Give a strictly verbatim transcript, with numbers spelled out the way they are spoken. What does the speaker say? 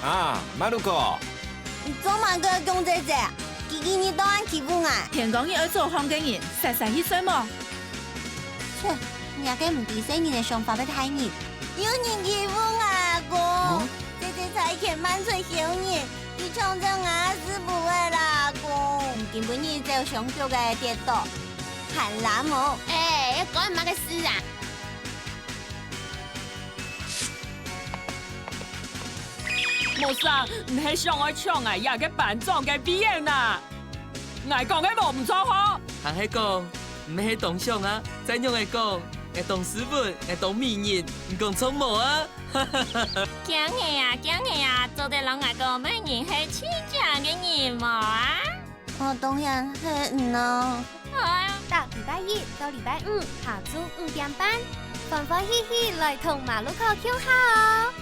啊，馬路哥，你做麼个愛降姐姐？佢今日當暗欺負𠊎。天光日愛早䟘个人，煞煞去睡無？切，你這个毋知細人个想法个大人！有人欺負𠊎阿公！哦？姐姐差遣慢出行人，佢搶走𠊎个食物仔啦，阿公！你今晡日走相逐个跌倒，還攬無？哎，關麼个事啊？ 木生，你係想愛搶𠊎這个班長个位仔哪？𠊎講个無毋著吼？還係講，你係當想啊，再仰仔講，𠊎當斯文，𠊎當迷人，你講著無啊？驚个啊，驚个啊，做得摎𠊎講麼人係盡靚个人無啊？ 哦，當然係你囉。逐禮拜一到禮拜五下晝五點半，歡歡喜喜來同馬路口共下哦。